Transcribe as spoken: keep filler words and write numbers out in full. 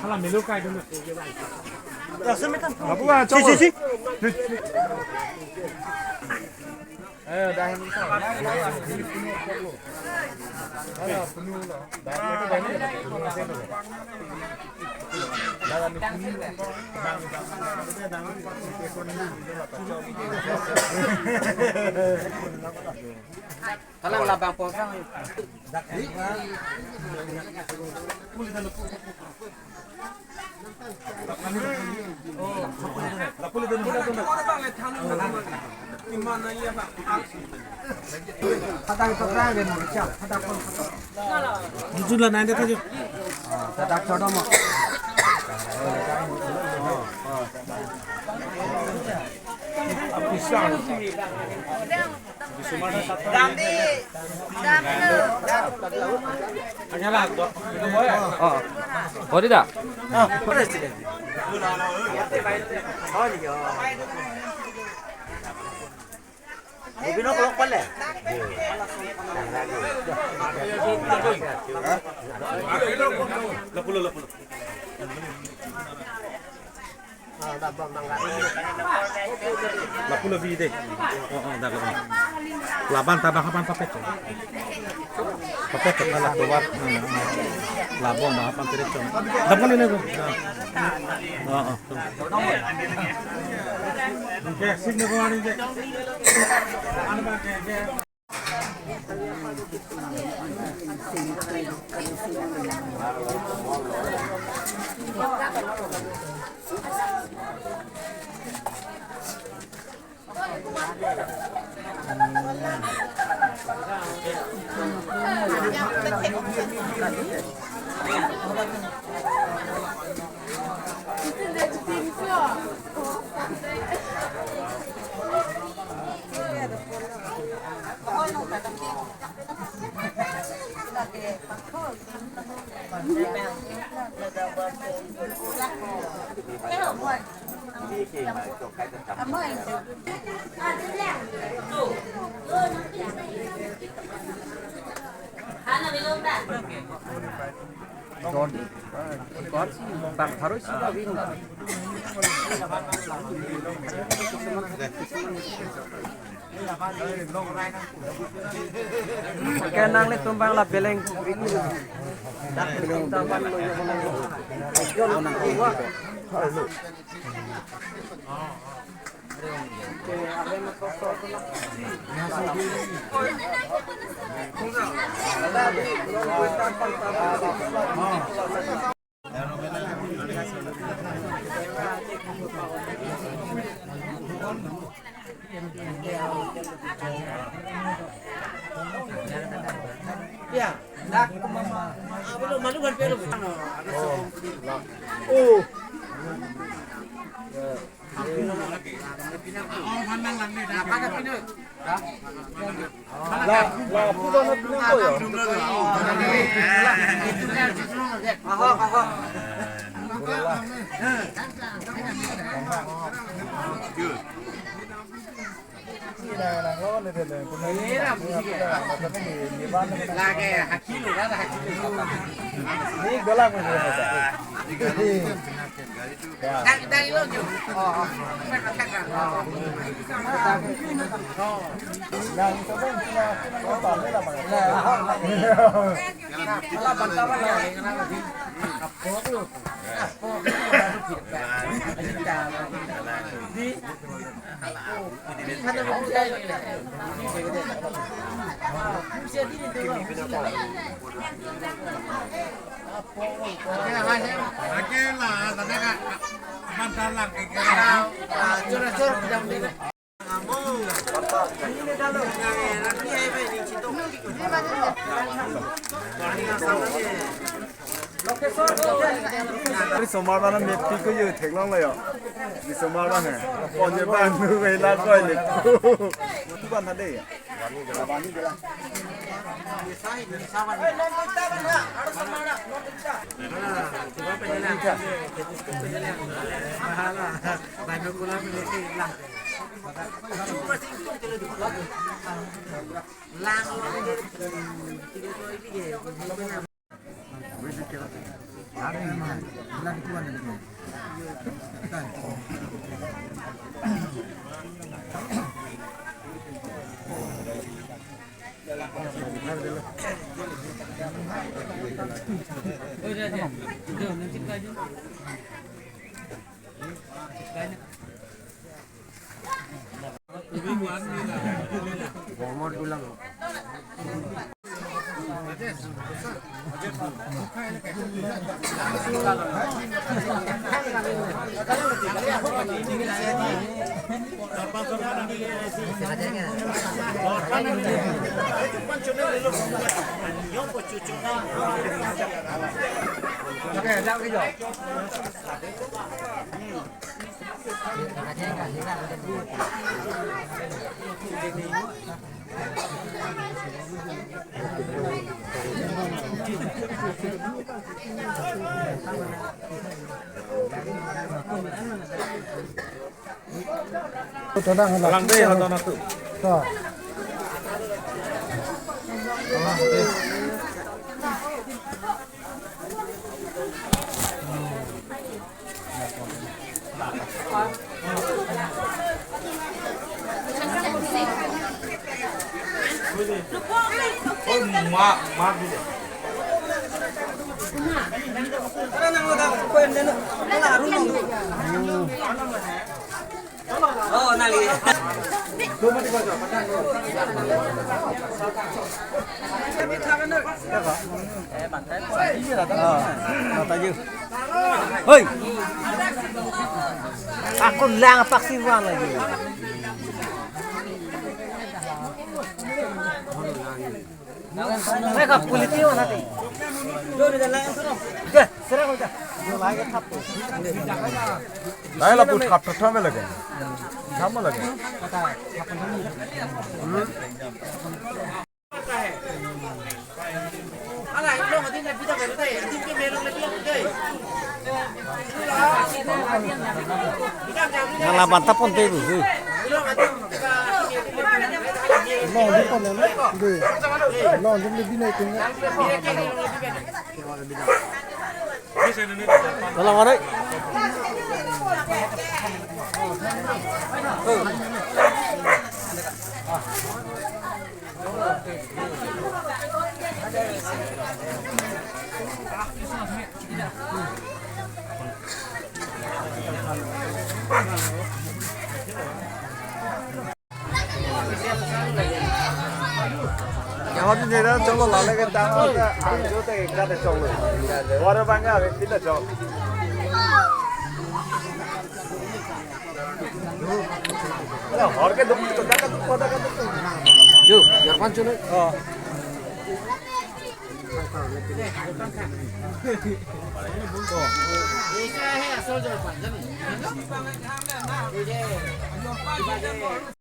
Hala melo kai dulu. Babu, ah, si, si, si. Talang labang posang. Jujur lah, nai dia tuh. Tadak chodom. Oh, oh, tidak. Lapu labi dei. Oh, oh, dak, oh. Labang tabang hapan papet. Papet ke la tovar. Hmm, hmm. Labang ma hapan terek. Dak mana ni, Bu? Oh, oh. Oke, sip na ko ani dei. Anu ba ke, ke. Don, kor si bang harus si ba win. Ke nanglitum bang la beleng. Ya, dak mama, ah, belum, malu kan, belum. Oh. La, la, pulo na pinang ko yo. Ahok, ahok. Lagi hakilo, kan hakilo. Ni galang mo. Ari somar bana mepi ko yo theklong lo yo. Di somar bana. Konye bang nu wela koi le. Tu ban hade ya. Lang deh, hoton aku. To. Hoi. Ako lang apak si wan lagi. Mereka politik mana ti? Dah, serang aja. Dia lagi thap. Dah, lapu thap, thap, thap lagi. Thap lagi. Nang laban tapon te bu. Long di pon na. Long di lebih naik tinggal. Dalam mana? Yang hotel ni dah cuma lalai ke tang hotel, ang jo te kita te cuma. Baru bangga, kita cuma. Hor ke dum, kita kan tu pada kan tu. Jo, biar pancun. Oh.